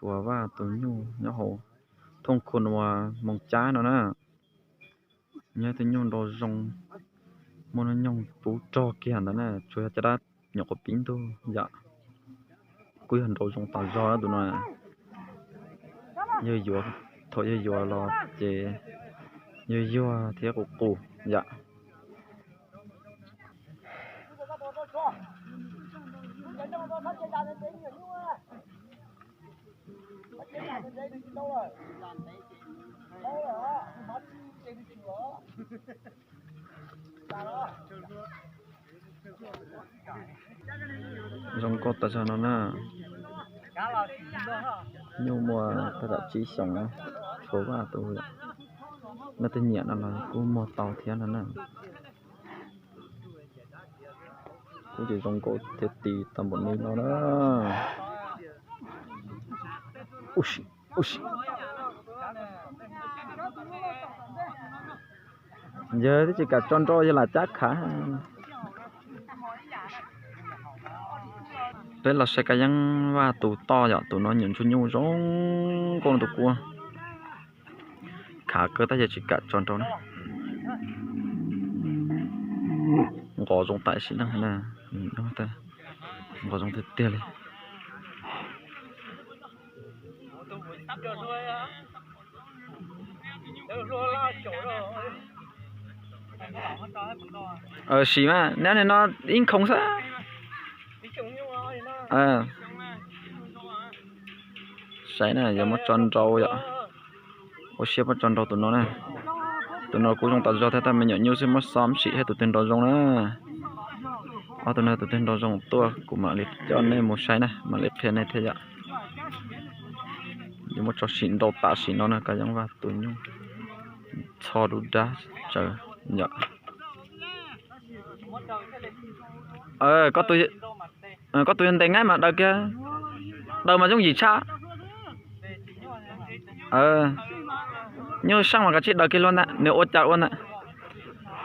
Puas Vaj tus nyuj nyob hauv thooj khu nua Moos Cab no na. Nyob tus nyuj nrau zoo, muaj hnub nyoog puv rog kiag ntawd na, tsuas yog caj dab nyuam qhuav pib ntug yom. Kuj yog nrau zoo tas zog tus no. Yog yuav, thaum yog yuav los ces yuag yuag thiab qus qus yom. Zoo nkauj tas zog no na. Nyuj muaj tag tam tsib xyoos, Puas Vaj tus, nej tej nyiam no los kuj muag tau thiab no na. Kuj tsis zoo nkauj thiab ti tau npaum li no na. Yog twb tsis kam tso nrau yog lam cab khav. Peb los saib Kab Yeeb Vaj tus toj yom, tus no nyuam ntsuag nyuj zoo nkauj no tus kuj khav kawg tab yog tsis kam tso nrau na. Nqos zoo tam sim neej na, nqos zoo tiag tiag li. Sim mas neb no ib khoov xwb. Saib na, yog muab tso nrau yom. Ua siab muab tso nrau tus no na. Tus no kuj zoo tas zog thiab, tab me nyuam nyuj xwb, muab xov sim saib tus twg nrau zoo na. Ob tug no tus twg nrau zoo tuaj kuv mam li coj nej mus saib na, mam li qhia nej thiab yom. Yuav muab tso sim nrau tam sim no na, Kab Yeeb Vaj tus nyuj txho dub dab tsawv yom. Koj tus yog ntev nqaij mas daws kiag, daws mas yooj yim tshaj. Nyuj seej mas kav tsij daws kiag luag ntag, nws ua cas ua ntag.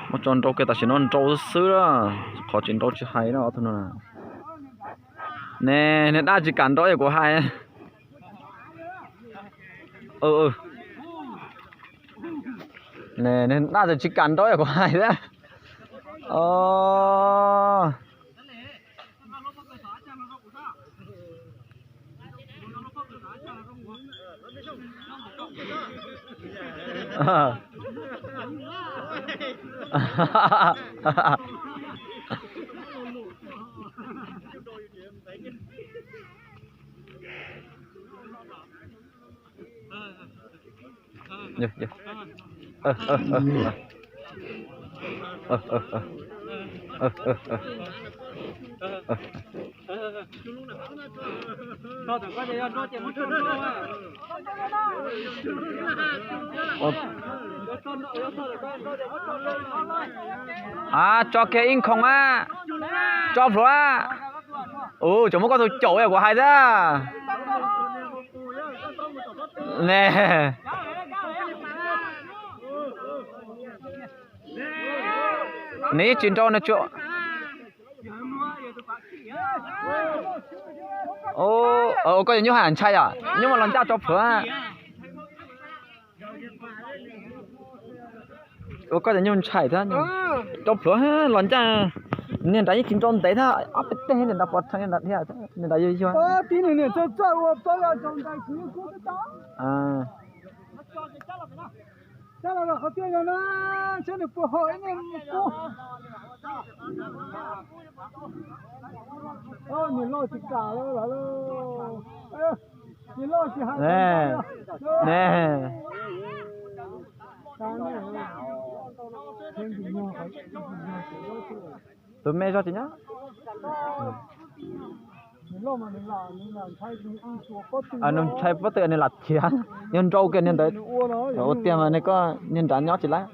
Muab tso nrau kiag tam sim no nrau xwb, qhov tsis nrau tsis hais na ob tug no. Ne, niag dab tsis kam nrau yog kuv hais. Ne, niag dab tsis kam nrau yog kuv hais thiab. A, tso kiag ib khoom a, tso plhuav a. Ua, tseem muab koj tus caum kuv hais thiab. Ne, nws tsis nrau nws tsuas. Ua, koj cov nyuj hais ntshai yom, nyuj mas los ncaj tso plhuav. Ua koj cov nyuj ntshai thiab, tso plhuav los ncaj. Niag nrad yeej tsis nrau ntev thiab, ob peb teg niag nrad pov rhees niag nrad dhia, niag nrad yuag yuag. Ne, ne. Tus me zog tsis nyob. Nws ntshai pob tw nws lam khiav, yog nrau kiag niag ntawd. Ua tiag mas niag koj niag nrad nyob tsis laib.